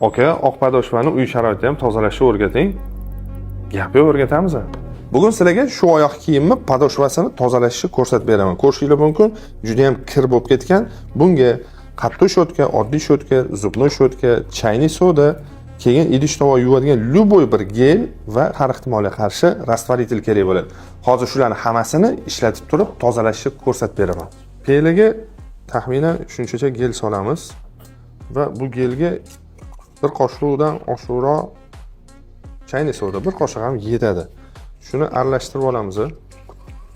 Aka, oq подошва ni uy sharoitida ham tozalashni o'rgating. Gap yo'q, o'rgatamiz. Bugun sizlarga shu oyoq kiyimni подошва sini tozalashni ko'rsatib beraman. Ko'rishinglar mumkin, juda ham kir bo'lib ketgan. Bunga qattiq щётка, oddiy щётка, зубной щётка, чайный soda, keyin idish tovoq yuvadigan любой bir gel va har ehtimolga qarshi растворитель kerak bo'ladi. Hozir shularni hammasini ishlatib turib tozalashni ko'rsatib beraman. Piyolaga taxminan shunchacha gel solamiz va bu gelga bir qoshiqdan oshiqroq чайный soda, bir qoshiq ham yetadi. Shuni aralashtirib olamiz.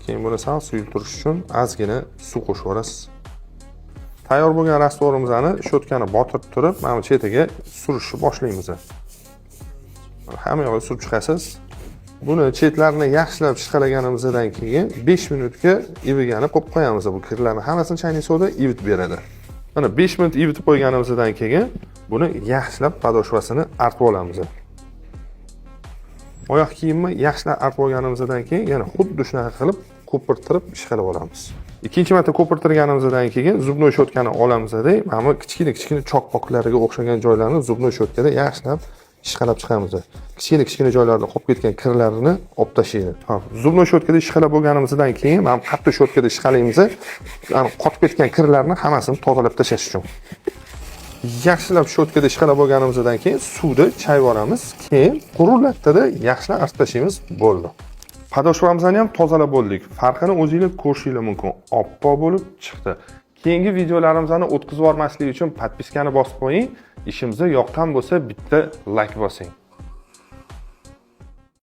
Keyin buni sal suyultirish uchun ozgina suv qo'shib yuborasiz. Tayyor bo'lgan раствор imizni щётка ni botirib turib, mana bu chetiga surishni boshlaymiz. Hamma yog'iga surib chiqasiz. Buni chetlarini yaxshilab ishqalaganimizdan keyin 5 minutga ivigani qo'yib qo'yamiz. Bu kirlarni hammasini чайный soda ivitib beradi. Mana 5 minut ivitib qo'yganimizdan keyin buni yaxshilab подошва sini artib olamiz. Oyoq kiyimni yaxshilab artib olganimizdan keyin yana xuddi shunaqa qilib ko'pirtirib ishqalab olamiz. Ikkinchi marta ko'pirtirganimizdan keyin зубной щётка ni olamizda, mana bu kichkina kichkina chok-poklariga o'xshagan joylarni зубной щётка da yaxshilab ishqalab chiqamiz. Kichkina kichkina joylarda qolib ketgan kirlarini olib tashlaydi. Hop, зубной щётка da ishqalab bo'lganimizdan keyin mana bu qattiq щётка da ishqalaymiz. Mana qotib ketgan kirlarni hammasini tozalab tashlash uchun. Yaxshilab щётка da ishqalab bo'lganimizdan keyin suvda chayib yuboramiz. Keyin quruq lattada yaxshilab artib tashlaymiz, bo'ldi. Подошва mizni ham tozalab bo'ldik. Farqini o'zinglar ko'rishinglar mumkin. Oppoq bo'lib chiqdi. Keyingi videolarimizni o'tkazib yubormaslik uchun подписка ni bosib qo'ying. Ishimizga yoqqan bo'lsa, bitta like bosing.